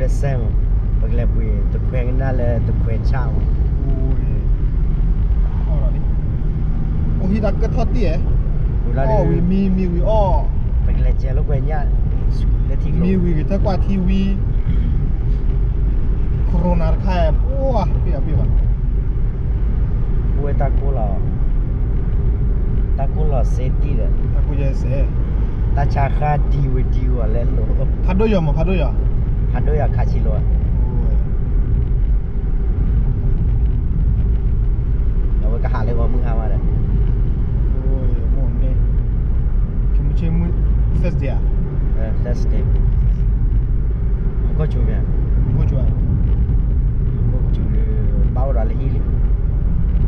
လၢစဲမး, ပကလဲၤပှ့ၤတခွဲကနၣ်လၢတခွဲဆၣ်မး, အိၣ်ဟံၣ်တၢ်ကထီၣ်တံၢ်ဧဲ, အီၣ်ဝံၤမံ မံဝံၤအီၣ်, ပကလဲၤကဲလိာ်ကွဲညၣ်, လၢထံကျိ မံဝံၤကထၢၣ်ကွၢ်ထံဝံ Corona တခါ, အိၣ်ဘၣ်ဘၣ်, အိၣ်ဝဲတၢ်ကိၢ်လီၤ, တၢ်ကိၢ်လီၤစ့တံၢ်ဒီး, တၢ်ကိၢ်ယဲစ့, တၢ်ဆါဃၢ်ဒံဝဲဒံဝဲလၢလိၤ, ဖးဒိၣ်ယီၤမး ဖးဒိၣ်ယီၤ, ဖးဒိၣ်ယီၤခါဆံလိၤ, အဝဲကဟးလၢဂီၤမုၢ်ဟါမးဒီး, မ့ၢ်န့ၣ်, မုၢ်ဆ့ၣ်မုၢ် Thursday ဧါ, Thursday, မုၢ်ခီၣ်ဆူၣ်န့ၣ်, မုၢ်ခီၣ်ဆူၣ်, မုၢ်ခီၣ်ဆူၣ်, ဘၣ်အိၣ်ဒီးလၢ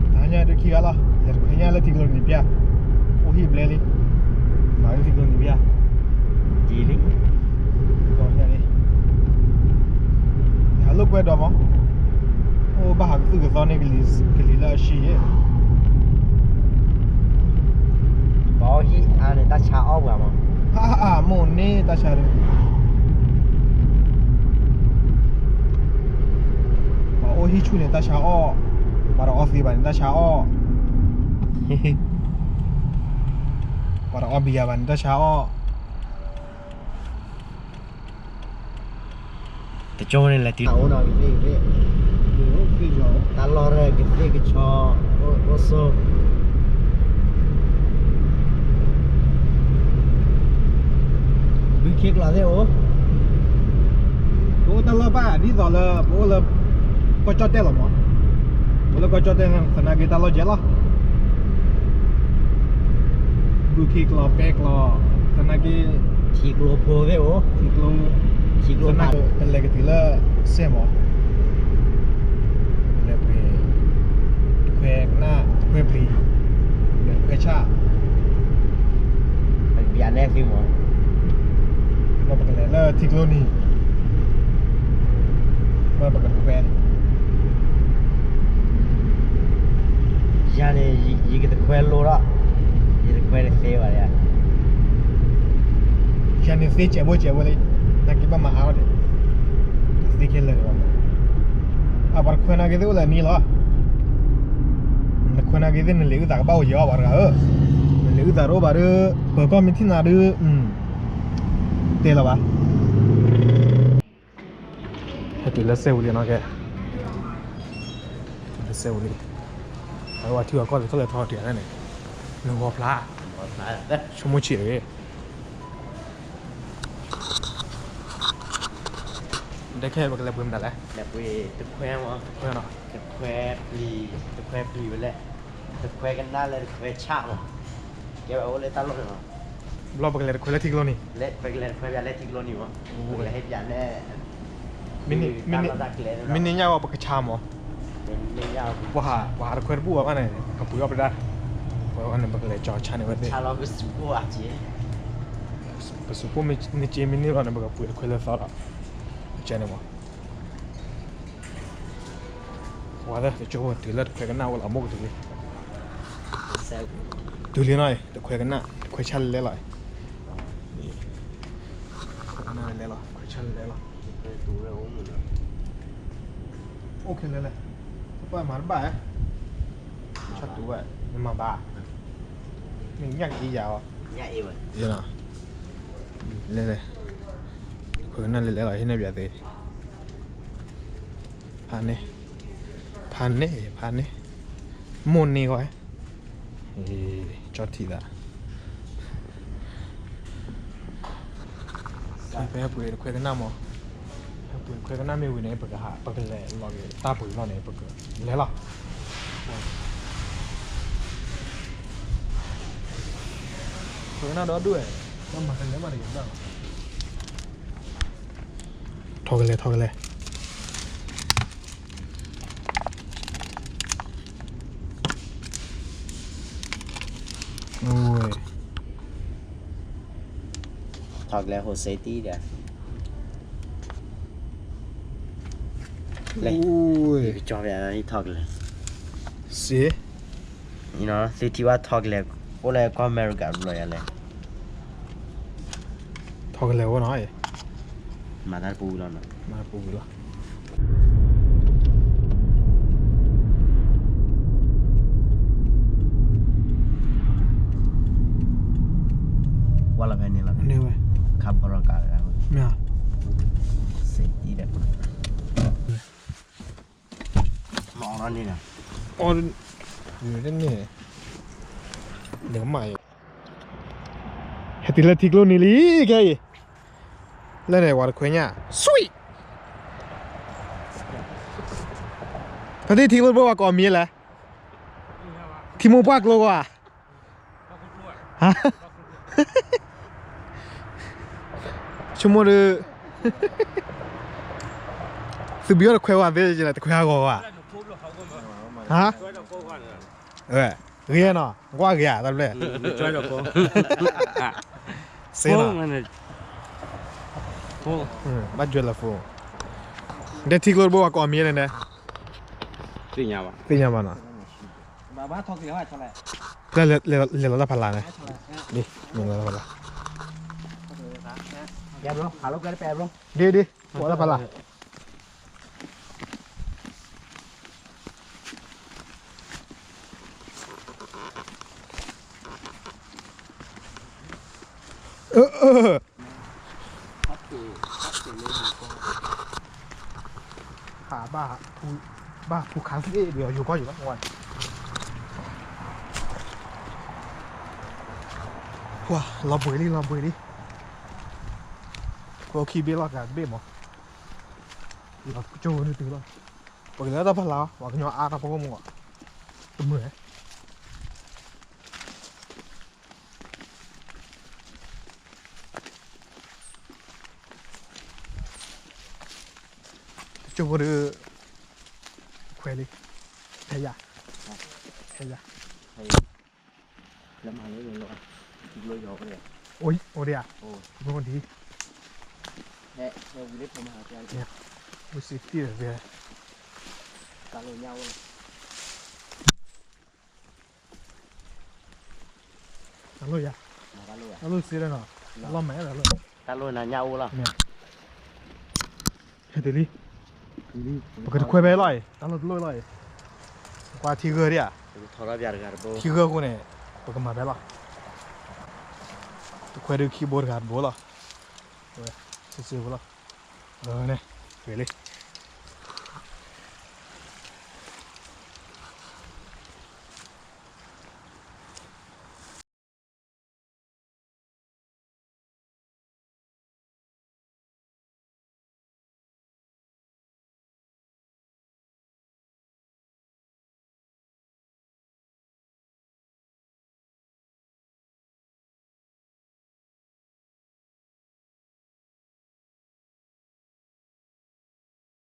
ဟံၣ်လံ, တဟါညါဒုးခံဂၤလီၤ, လဲၤတခွဲညၣ်လၢထံကျိနံၤပျၢ်, အိၣ်ဟံၣ်ဘျဲလံ, မၤလၢထံကျိနံၤပျၢ်, ဒ်လံ ဟးလိာ်ကွဲဒီးမး, အိၣ်ဘၣ်ဟးကသုၣ်ကသီန့ၣ် ကလံၤလၢအဆံယဲၢ်, ပှၤအိၣ်ဟံၣ်အါန့ၣ် တၢ်ဆါအီၣ်ပှၤမး, အါ အါ မိၢ်န့ၢ်တၢ်ဆါဒီး, ပှၤအိၣ်ဟံၣ်ဆူၣ်န့ၣ် တၢ်ဆါအီၣ်, ပှၤတအီသံးဘၣ်န့ၣ် တၢ်ဆါအီၣ်, ပှၤတအီဘံယၤဘၣ်န့ၣ် တၢ်ဆါအီၣ် တကၠိန့ၣ်လဲၤတုၤ, တၢ်အိၣ်နီၤကသ့ၣ်ကသ့ၣ်, တၢ်လီၢ်ရဲၣ်ကသ့ၣ်ကဆီ, အိၣ်ဆိ, ဘုခ့ကျိာ်သ့ၣ်အိၣ်, ပအိၣ်တၢ်လီၢ်ဘၣ်ဒ်သိးလၢ ပအိၣ်လၢ ကီၢ်ကၠီၣ်တဲၣ်လီၤမး, ပအိၣ်လၢကီၢ်ကၠီၣ်တဲၣ်န့ၣ် သနာ်က့တၢ်လီၢ်ကဲလီၤ ဘုခ့ကျိာ်ပဲကျိာ်, သနာ်က့ ထံကျိဖိသ့ၣ်အိၣ်, ထံကျိ, ထံကျိ, ပလဲၤကတုၤလၢစဲမး, ပလဲၤပှ့ၤ တခွဲကနၣ် တခွဲပျံၤ, တခွဲဆၣ်, ပကဘၣ်နဲၣ်သုမး, ပကလဲၤလၢထံကျိနံၤ, မ့ၢ်ပကတခွဲ ယၤန့ၣ် ယကတခွဲလိဒီး, ယတခွဲတသ့ဘၣ်, ယၤန့ၣ်သ့စဲးဘိစဲးဘိလံ, နာ်က့ဘၣ်မၤအါထီၣ်ဒံး, သ့ခဲလၢာ်, အပှၤတခွဲနာ်က့သ့ၣ်အိၣ်လၢနံၤလီၤ, နခွဲနာ်က့သ့ၣ် နလံာ်အုၣ်သးကဘၣ်အိၣ်ယံၤအီၤ ပှၤတဂၤဧၢ, နလံာ်အုၣ်သးတအိၣ်ဘၣ်ဒီး, ပၢၤကီၢ်မ့ၢ်ထံၣ်နၤဒီး, တဲလီၤဘၣ် ဟဲတုၤလၢစဲဝံၤလံနီၤကဲ, လၢစဲဝံၤလံ, အဝဲထံအီၤကီၢ်လၢထီၣ်လဲၤထီၣ်တံၢ်န့ၣ်, နဂီၤဖျါ, ဆိကမိၣ်ဆံးတဂ့ၤ, ဒဲခဲပကလဲၤပှ့ၤမနုၤလဲၣ်, လဲၤပှ့ၤတခွဲမး, တခွဲနီၤ, တခွဲပျံၤ, တခွဲပျံၤဝဲလဲၣ်, တခွဲကနၣ်လၢတခွဲဆၣ်မး, ကဲဝဲအိၣ်လၢတၢ်လီၢ်န့ၣ်လီၤ, ဘျီပကလဲၤတခွဲလၢထံကျိနံၤ, ပကလဲၤတခွဲပၠးလၢထံကျိနံၤမး, ပကလဲၤဟဲပၠးနဲၣ် မ့ၢ်န့ၢ်ညၣ်ဝဲပကဆါမး, ပှၤဟးတခွဲတဘူၣ်ဘၣ်န့ၣ် ကပှ့ၤအီၣ်ပဒၣ်, ပှၤန့ၣ် ပကလဲၤကၠီၤဆါန့ၢ်ဝဲသ့ၣ်, ပစူးပိၢ်မ့ၢ်က့မ့ၢ်န့ၢ်လီၤန့ၣ် ပကပှ့ၤတခွဲလၢသီဒီး, ကဲန့ၣ်မး, ပှၤသ့ၣ်တကၠိဖိတုၤလၢတခွဲကနၣ်ဝဲလီၤ မိၢ်ကတုၤလံ, တုၤလံနီၤ တခွဲကနၣ် တခွဲဆၣ်လဲၤလဲၤလီၤ, တခွဲကနၣ်လဲၤလဲၤလီၤ တခွဲဆၣ်လဲၤလဲၤလီၤ, အိၣ်ခဲလၢာ်လဲၣ်, ပမၤတဘၣ်, ဆၣ်တူဝဲ, မၤဘၣ်, မ့ၢ်ညၣ်က့ယၤအီၤ, လဲၤလဲၤ, တခွဲကနၣ်လဲၤလဲၤလီၤ ဟံးန့ၢ်ဘၣ်သ့, ဖးန့ၢ်, ဖးန့ၢ်, ဖးန့ၢ်, မိၢ်န့ၢ်ဂီၢ် ကၠီထံးသး, ဖဲပှ့ၤတခွဲကနၣ်မး, ဖဲပှ့ၤတခွဲကနၣ်မ့ၢ်ဝံၤန့ၣ် ပကဟး ပကလဲၤလီၤက့ၤတၢ်ပှ့ၤလီၤန့ၣ် ပကလဲၤလီၤ, တခွဲကနၣ်ဒီဒူၣ်ဝဲ, ဘၣ်မၤကလဲၤမးတဂ့ၤဘၣ်လီၤ, ထီၣ်ကလဲၤ ထီၣ်ကလဲၤ ထီၣ်ကလဲၤ ဟိုစ့တံၢ်ဒီး, လဲၣ်, ကၠီထီၣ်ကလဲၤ, စ့, သုထံၣ်ဘၣ်ထီၣ်ကလဲၤ, အိၣ်လၢကီၢ်အမဲရကၤတဘျီယၤလဲၣ်, ထီၣ်ကလဲၤဝဲနီၤ, မၤတၢ်တပူၤလီၤနီၤ, မၤတပူၤလီၤ. ဝဲလီၤဖဲန့ၣ်လီၤ, န့ၣ်ဝဲ, ခးပရီကးလီၤ, မ့ၢ်ဧါ, စ့ၢ်ကီးဒီး မၤအီၣ်ဒီးန့ၣ်လီၤ, အီၣ်, န့ၣ်, နကမၣ်, ဟဲတုၤလၢထံကျိနံၤလံ, ခဲအံၤ, လၢန့ၣ် ဝဲတခွဲညါ, ဆွံ, ဖဲထံကျိတဘိဝဲကိးမံၤလဲၣ်, ထံမိၢ်ပှၢ်ကျိကွၢ် ဟါ, ဆိကမိၣ်ဒီး, သုဘံအီၣ်တခွဲဝဲသ့ၣ် တခွဲအဂီၤဝဲ, ဟါ, ဂ့ၤနီၤ, ကွၢ်ဂ့ၤဧါ, တၢ်ဘျဲၣ်, စ့နီၤ, ဘၣ်ကွဲးလၢဖိ, ဒဲထံကျိတဘိဝဲကိးမံၤလဲၣ်န့ၣ်, သ့ၣ်ညါဘၣ်နီၤ. လဲၤလီၤတၢ်ဖးလၢ်န့ၣ်, ဒ်, လဲၤလီၤတၢ်ဖးလၢ်, ဒ်ဒ်, လဲၤလီၤတၢ်ဖးလၢ်, အၢ ဟးဘၣ်, ဘၣ်ဖူခါသ့ၣ်ဒီး ယိၤကီၢ်ယိၤလီၤ, လီၤဘှံးလံ လီၤဘှံးလံ, ခိခံဘ့ၣ်လီၤ ကဘ့ၣ်မး, လီၤကၠိဝဲဒုးတုၤလီၤ, ပကလဲၤတၢ်ဖးလၢ်, ပှၤကညီအါထီၣ်ဖီခိၣ်မး, တမုာ် တကၠိဖိဒီး, ခွဲးလံ, ဟဲယၤ, ဟဲယၤ, အိၣ်ဒံးဧါ, ဝံစံးတံၢ်ဝဲ, တၢ်လိၣ်ယၤ, တၢ်လိၣ်စ့လၢနီၤ, တၢ်လိၣ်မဲာ်လၢ, တၢ်လိၣ်နၤညၣ်အိၣ်လီၤ, ဟဲတုၤလံ, ပကတခွဲဖဲလီၤအံၤ တၢ်လိၣ်တလိၣ်လီၤအံၤ, ကွၢ်ထံဂၢၢ်ဒံးဧါ, ထံဂၢၢ်အဃိန့ၣ်, ပကမၤဖဲလီၤ, တခွဲဒုးခံဘိတဂၤတဘိလီၤ, ဝဲ, စ့စ့ဖိလီၤ, န့ၣ်, ဂ့ၤလံ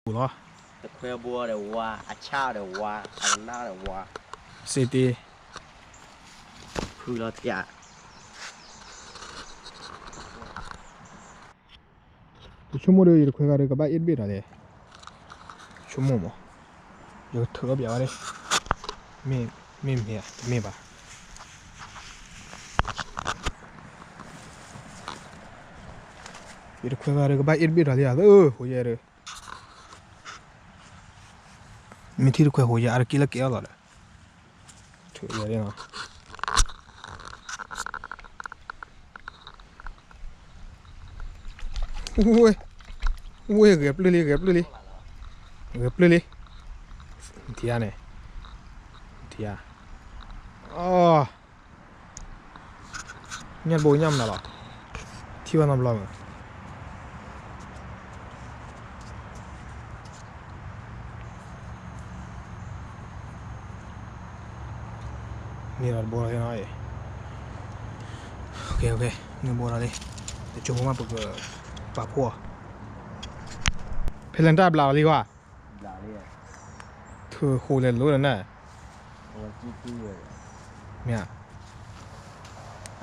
ပူၤလီၤ, တခွဲဘိဒီးဝါ အဆၣ်ဒီးဝါ အကနၣ်ဒီးဝါ, စ့တ့, ဖုလီၤတၢ် ယဆိကမိၣ်ဒီး ယတခွဲဂၤဒီး ကဘၣ်အ့ၣ်တဘ့ၣ်ဒီးလဲၣ်, ဆိကမိၣ်မး, ယကထုးအီၣ်ပျးဝဲဒၣ်, မ့ၢ်မ့ၢ်မ့ၢ်ဧါ တမ့ၢ်ဘၣ်, ယတခွဲဂၤဒီး ကဘၣ်အ့ၣ်တဘ့ၣ်ဒီးလံဧါ, ဟိယဲဒီး, မ့ၢ်ထံၣ်တခွဲဟိယဲအါတက့ၢ်လၢကဲအီၣ်လီၤဒီး, ထုးယဲဒၣ်နီၤ ဝ့ၢ်, ဝ့ၢ် ဂဲၤပျုၢ်လံ ဂဲၤပျုၢ်လံ, ဂဲၤပျုၢ်လံ, ထံဧါန့ၣ်, ထံဧါ, အီ, ညၣ်တဘိညၣ်မနုၤလီၤ, ထံၣ်ဘၣ်နီတဘျီမး န့ၢ်ဒီးတဘိလီၤနီၤ, န့ၢ်ဘိလီၤလံ, တကၠိဖိမး ပကပာ်ဖှိၣ်အီၤ, ဖဲလဲၣ်တၢ်ဘျးအီၤလံကွၢ်, ထုးဃိလဲၤလိၤဒီးန့ၣ်, မ့ၢ်,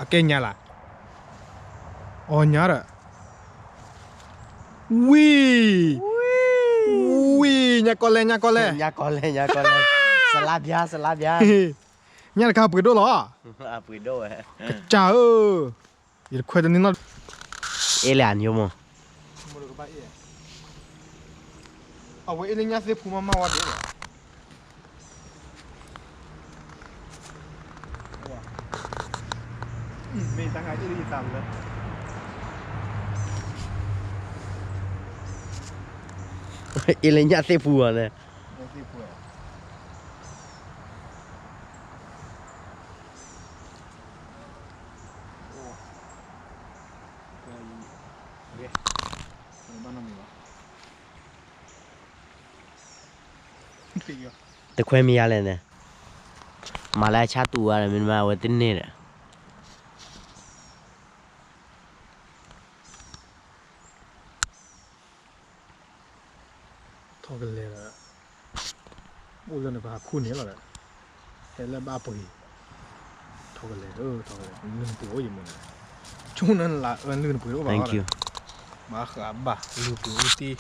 အကဲညါလၢ်, အီၤညါဒီး ဝံၤ, ဝံၤ, ညါကီလဲၣ် ညါကီလဲၣ်, ညါတခါပှ့ၤဒိၣ်လီၤ, ကစၢ်ဧၢ, ယတခွဲတန့ၢ်နီတဘ့ၣ်, အ့ၣ်လၢအညိမး, အဝဲအ့လၢညၣ်သ့ၣ်ဖူမးမးဝဲဒၣ်လီၤ. မ့ၢ်တၢ်ခါအ့လၢယသးလၢ အ့လၢညၣ်သ့ၣ်ဖူအီၤန့ၣ် တခွဲမံၤယါလဲၣ်န့ၣ်, မၤလၢအဆၣ်တူာ်ဝဲဒီး မ့တမ့ၢ်အဝဲတန့ၢ်ဒီး ထီၣ်ကလဲၤဒီး အိၣ်လၢနကဟးခူၣ်န့ၣ်လီၤဒီး ဟဲလၢဘၣ်ပှ့ၤ ထီၣ်ကလဲၤ ထီၣ်ကလဲၤ လုၢ်နပှ့ၤအိၣ်ယမုၢ်နၤ ဆိနလၢအလုၢ်နပှ့ၤတအိၣ်ဘၣ်ဒီး ဘၣ်ဃးဘၣ်လုၢ်ပှ့ၤအိၣ်တ့ၢ်